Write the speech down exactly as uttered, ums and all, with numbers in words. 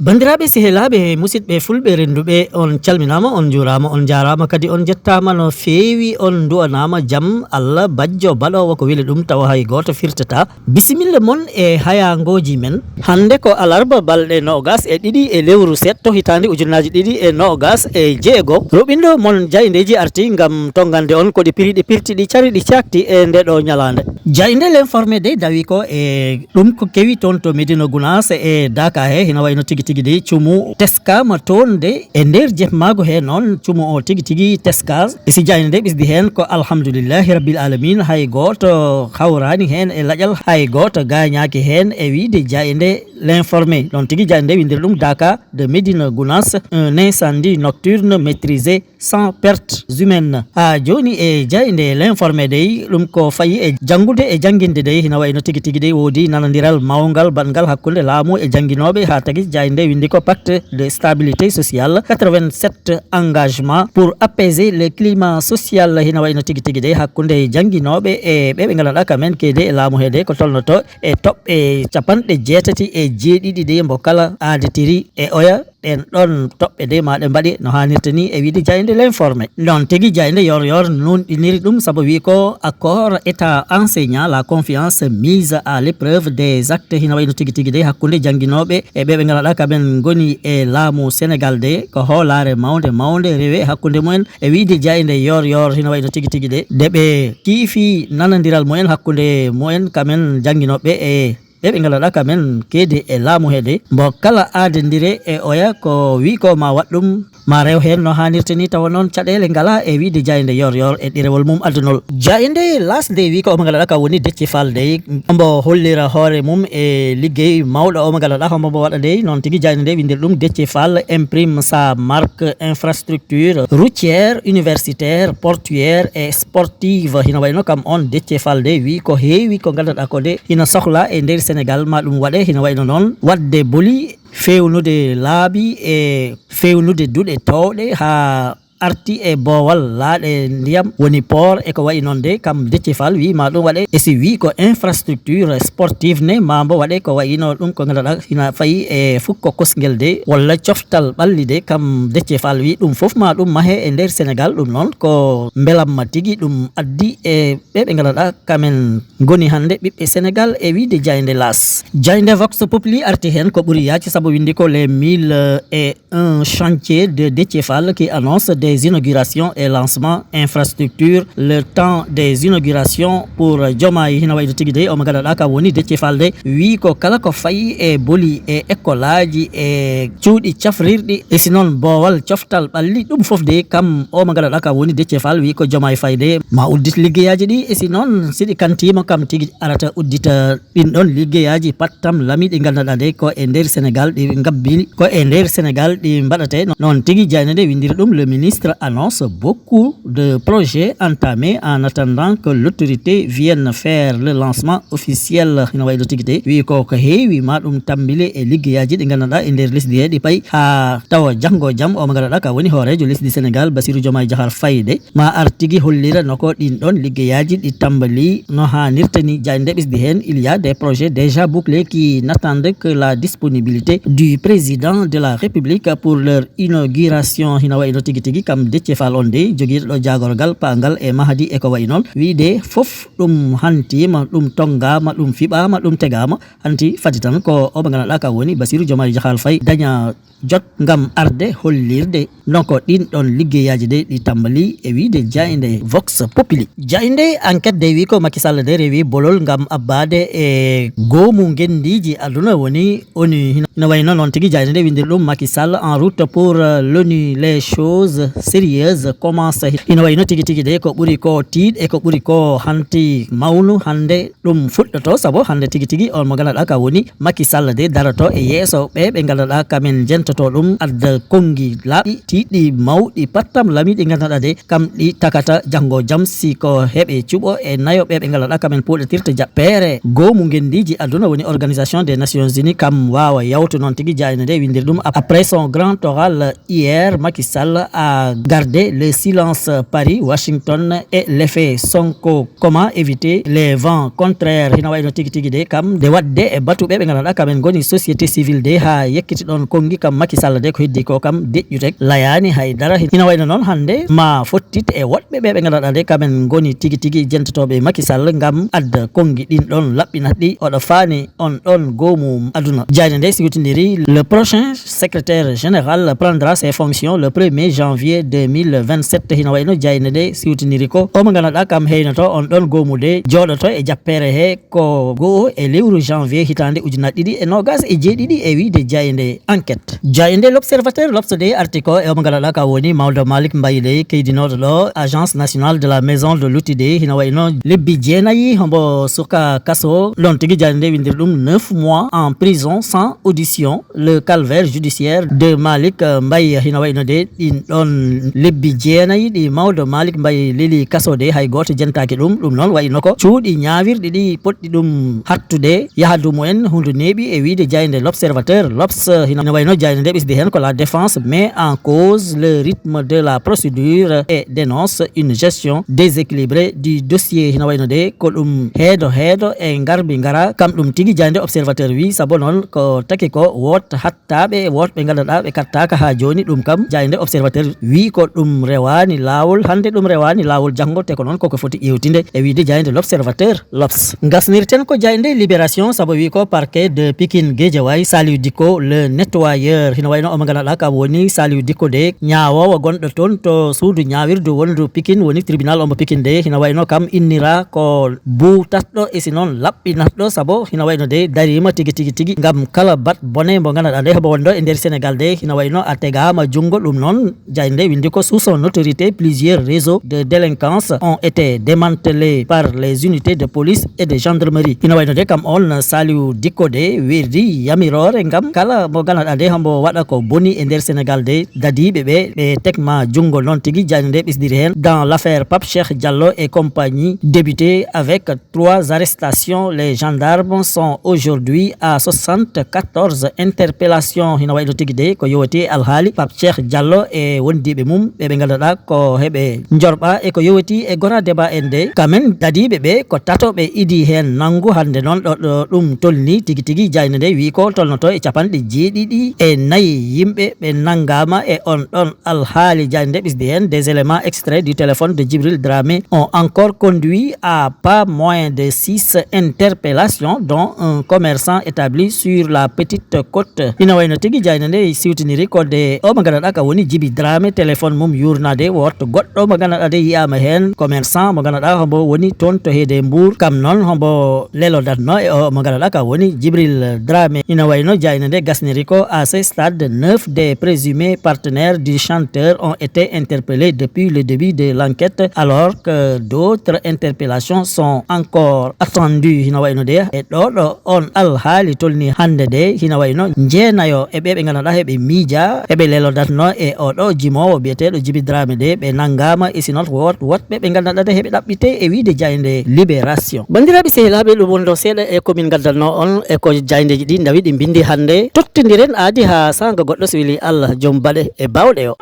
Banndiraaɓe, sehilaaɓe, musidɓe fulɓe rennduɓe, on calminaama, on njuuraama, on njaaraama, kadi on njettaama no feewi, on nduwanaama jam Allah bajjo baɗoowo ko weli ɗum tawa hay gooto firtataa. Bisimilla mon e hayaangooji men. Hannde ko alarba balɗe noogas e ɗiɗi e lewru seeɗto hitaande ujunnaaji ɗiɗi e noogas e jeego. Roɓindo mon jaayndeeji arti ngam tonngande on ko ɗi piriɗi pirtiɗi cariɗi cakti e nde ɗo ñalaande. Jaaynde L'Informé dey dawi ko e ɗum ko kewi toon to Médina Gounass e Daka he, hina wayno tigi tigi dey cumu teskaama toon de e nder jehmaago he noon cumu o tigi tigi teska. E si jaaynde nde ɓisdi heen ko alhamdulillahi rabbil alamin, hay gooto hawraani heen e laƴal, hay gooto gaañaaki heen e wiyde jaaynde L'Informé. Noon tigi jaaynde nde winndiri ɗum Daka de Médina Gounass, un incendie nocturne maîtrisé sans pertes humaines. Haa jooni e jaaynde L'Informé dey, ɗum ko fayi e janngude e jannginde dey, hina wayno tigi tigi dey woodi nanondiral mawngal baɗngal hakkunde laamu e jannginooɓe, haa tagi jaaynde nde winndi ko pacte de stabilité sociale, quatre-vingt-sept engagements pour apaiser le climat social, hina wayno tigi tigi dey hakkunde jannginooɓe e ɓe ɓe nganndanɗaa kamen keede e laamu he dey ko tolnoto e toɓɓe capanɗe jeetati e jeeɗiɗi dey mbo kala aadetiri e oya. Ɗeen ɗoon toɓɓe dey maa ɗe mbaɗe no haanirta ni e wiyde jaaynde L'Informé. Noon tigi jaaynde Yoor Yoor nuunɗiniri ɗum sabu wi ko accord état enseignant, la confiance mise à l'épreuve des actes, hina wayno tigi tigi dey hakkunde jannginooɓe e ɓe ɓe nganndanɗaa kamen ngoni e laamu Sénégal dey ko hoolaare mawnde mawnde rewe hakkunde mumen e wiyde jaaynde Yoor Yoor, hina wayno tigi tigi dey de ɓe kiifi nanondiral mumen hakkunde mumen kamen jannginooɓe e ɓe ɓe nganndanɗaa kamen keede e laamu he dey, mbo kala aadendire e oya ko wi ko ma waɗ ɗum, ma rew heen no haanirta ni, tawa noon caɗeele ngalaa e wiyde jaaynde Yoor Yoor e ɗerewol mum adunol. Jaaynde L'As dey wi ko omo nganndanɗaa ka woni Déthié Fall dey, mbo hollira hoore mum e liggey mawɗo omo nganndanɗaa hombo mbo waɗa dey, noon tigi jaaynde nde winndiri ɗum Déthié Fall imprime sa marque infrastructure routière, universitaire, portuaire et sportive. Hina wayno kam on Déthié Fall dey wi ko heewi ko nganndanɗaa ko de hina sohla e nder Sénégal ma ɗum waɗe, hina wayno noon waɗde boli, fewnude laabi e fewnude duɗe toowɗe haa arti e boowal laaɗe ndiyam, woni port e ko wayi noon de, kam Déthié Fall wi ma ɗum waɗe. E si wi ko infrastructure sportive ne, ma mbo waɗe ko wayino ɗum ko nganndanɗaa hina fayi e fukko kosngel de, walla coftal ɓalli de, kam Déthié Fall wi ɗum fof ma ɗum mahe e nder Sénégal. Ɗum noon ko mbelamma tigi ɗum addi e ɓe ɓe nganndanɗaa kamen ngoni hannde ɓiɓɓe Sénégal e wiyde jaaynde L'As. Jaaynde Vox Populi arti heen ko ɓuri yaajde sabu winndi ko les mille et un chantiers de Déthié Fall qui annonce des inaugurations et lancement infrastructure, le temps des inaugurations pour Diomaye. Hina wayde tigi dey omo nganndanɗaa ka woni Déthié Fall de wi ko kala ko fayi e boli e école aji e cuuɗi cafrirɗi e si noon boowal coftal ɓalli ɗum fof de kam omo nganndanɗaa ka woni Déthié Fall wi ko Diomaye Faye de ma uddit liggeyaaji ɗi e si noon si ɗi kantiima kam tigi arata uddita ɗin ɗon liggeyaaji pattam lami ɗi nganndanɗaa de ko e nder Sénégal ɗi ngabbini ko e nder Sénégal ɗi mbaɗate. Noon tigi jaaynde nde winndiri ɗum le ministre annonce beaucoup de projets entamés en attendant que l'autorité vienne faire le lancement officiel. Hino wayno tigi de wi ko ko heewi ma ɗum tambile e liggeyaaji ɗi nganndanɗaa e nder lesdi he ɗi payi haa tawa janngo jam omo nganndanɗaa ka woni hooreejo lesdi Sénégal Bassirou Diomaye Diakhar Faye de ma ar tigi hollira no ko ɗin ɗon liggeyaaji ɗi tambali no haanirta ni. Jaaynde nde ɓisdi heen il y a des projets déjà bouclés qui n'attendent que la disponibilité du président de la République pour leur inauguration. Hina wayno tigi tigi kam Déthié Fall on dey jogiiɗo ɗo jaagorgal paangal e mahadi e ko wayi noon wiyde fof ɗum hantiima, ɗum tonngaama, ɗum fiɓaama, ɗum tegaama. Hanti fadi tan ko omo nganndanɗaa ka woni Bassirou Diomaye Diakhar Faye daña jot ngam arde hollirde no ko ɗin ɗon liggeyaaji de ɗi tambali e wiyde jaaynde Vox Populi. Jaaynde Enquête de wi ko Macky Sall de rewi bolol ngam abbaade e goomu ngenndiiji aduna woni ONU. Hino wayno noon tigi jaaynde nde winndiri ɗum Macky Sall en route pour euh, l'ONU, les choses sérieuses commencent. Hino wayno tigi tigi de ko ɓuri ko tiiɗ e ko ɓuri ko hanti mawnu hannde ɗum fuɗɗoto sabu hannde tigi tigi on mo nganndanɗaa ka woni Macky Sall de daroto e yeeso ɓe ɓe nganndanɗaa kamen jento to ɗum adda konngi laaɓɗi, tiiɗɗi, mawɗi, pattam lamiiɗi, nganndanɗaa de, kam ɗi takata janngo jam, si ko heɓe cuɓo e nayo ɓe ɓe nganndanɗaa kam en puɗɗitirta jaɓɓeere. Goomu ngenndiiji aduna woni Organisation des Nations Unies, kam waawa yawtu noon tigi jaaynde nde, winndiri ɗum, après son grand oral hier, Macky Sall a gardé le silence Paris, Washington et l'effet Sonko. Comment éviter les vents contraires? Hina wayno tigi tigi de kam, nde waɗde e batuɓe ɓe nganndanɗaa kam en ngoni société civile de, haa yekkiti ɗoon konngi kam Macky Sall de, ko heddi ko kam deƴƴu tek, layaani hay dara. Hina wayno noon hannde ma fottit e woɗɓe ɓe ɓe nganndanɗaa de kam en ngoni tigi tigi jentotooɓe Macky Sall ngam adda konngi ɗin ɗoon laɓɓinat ɗi, oɗo faani on ɗoon goomu aduna. Jaaynde nde siwtindiri, le prochain secrétaire général prendra ses fonctions le premier janvier deux mille vingt-sept. Hina wayno jaaynde nde siwtindiri ko o mo nganndanɗaa kam heynoto on ɗoon goomu de, jooɗoto e jappere he ko goo e lewru janvier hitaande ujunnaji ɗiɗi e noogas e jeeɗiɗi, e wiyde jaaynde Enquête. Jaaynde L'Observateur, L'Obs de arti ko e o mo nganndanɗaa kam woni Maodo Malick Mbaye de, keydinooɗo ɗo Agence Nationale de la Maison de l'Outil de, hina wayno lebbi jeenayi hombo suka kaso, ɗoon tigi jaaynde nde winndiri ɗum neuf mois en prison sans audition, le calvaire judiciaire de Malick, euh, Mbaye. Hina wayno de ɗin ɗoon lebbi jeenayi ɗi Maodo Malick Mbaye leli kaso de, hay gooto jentaaki ɗum. Ɗum noon wayno ko cuuɗi ñaawirɗi ɗi potɗi ɗum hattude yahdu mumen, hunde neeɓi e wiyde jaaynde L'Observateur. L'Obs, hina wayno jaaynde nde ɓesdi heen ko la défense met en cause le rythme de la procédure et dénonce une gestion déséquilibrée du dossier. Hina wayno de ko ɗum heedo heedo e ngarbi ngara, kam ɗum tigi jaaynde Observateur wi, sabu noon ko taki ko woot hattaaɓe, wootɓe nganndanɗaa ɓe kattaaka haa jooni. Ɗum kam jaaynde Observateur wi ko ɗum rewaani laawol, hannde ɗum rewaani laawol, janngo te ko noon koko foti ƴeewtinde e wiyde jaaynde L'Observateur. L'Obs. Ngasnirten ko jaaynde Libération, sabu wi ko parquet de Pikine Guédiawaye, Saliou Dicko le nettoyeur. Hina wayno omo nganndanɗaa kam woni Saliou Dicko de, ñaawoowo gonɗo toon to suudu ñaawirdu wondu Pikine, woni tribunal omo Pikine de. Hina wayno kam innira ko buutatɗo e si noon laɓɓinatɗo, sabu hina wayno de dariima tigi tigi tigi ngam kala bat bone mbo nganndanɗaa nde hobo wonɗo e nder Sénégal de, hina wayno a tegaama junngo. Ɗum noon jaaynde nde winndi ko sous son autorité, plusieurs réseaux de délinquance ont été démantelés par les unités de police et de gendarmerie. Hina wayno de kam on Saliou Dicko de weerdi yamiroore ngam kala mo nganndanɗaa de hombo waɗa ko boni e nder Sénégal de, dadiiɓe ɓe, ɓe tekma junngo. Noon tigi jaaynde nde ɓesdiri heen dans l'affaire Pape Cheikh Diallo et compagnie, débutée avec trois arrestations, les gendarmes sont aujourd'hui à soixante-quatorze interpellations. Hina wayno tigi de ko yowiti e alhaali Pape Cheikh Diallo e wondiiɓe mum ɓe ɓe nganndanɗaa ko heɓe njorɓa e ko yowiti e gora débat en de. Kamen dadiiɓe ɓe ko tato ɓe idi heen nanngu. Hannde noon ɗo, ɗo ɗum tolni tigi tigi jaaynde nde wi ko tolnoto e capanɗe jeeɗiɗi e nayi yimɓe ɓe nanngaama e on ɗon alhaali. Jaaynde ɓesdi heen, des éléments extraits du téléphone de Djibril Dramé ont encore conduit à pas moins de six interpellations, dont un commerçant établi sur la Petite Côte. Hina wayno tigi jaaynde nde siwtiniri ko de o mo nganndanɗaa ka woni Djiby Dramé, téléphone mum yuurnaade woto goɗɗo mo nganndanɗaa de yiyaama heen, commerçant mo nganndanɗaa hombo woni toon to heede Mbour. Kam noon hombo lelodatno e o mo nganndanɗaa ka woni Djibril Dramé. Ina wayno jaaynde nde gasniri ko à ce stade, neuf des présumés partenaires du chanteur ont été interpellés depuis le début de l'enquête, alors que d'autres interpellations sont encore attendues. Ina wayno de e ɗo ɗo on alhaali tolni hannde de, ina wayno njeenayo e ɓe ɓe nganndanɗaa heɓe miija, heɓe lelodatno e oɗo jimoowo biyeteeɗo Djiby Dramé de, ɓe nanngaama e sinot woot wootɓe ɓe nganndanɗaa de heɓe ɗaɓɓite e wiyde jaaynde Libération. Banndiraaɓe sehilaaɓe, ɗum woni ɗo seeɗa e ko min ngaddanno on e ko jaayndeeji ɗi ndawi ɗi mbinndi hannde. Tottindiren aadi haa saanga goɗɗo, so weli Allah joom baɗe e baawɗe o.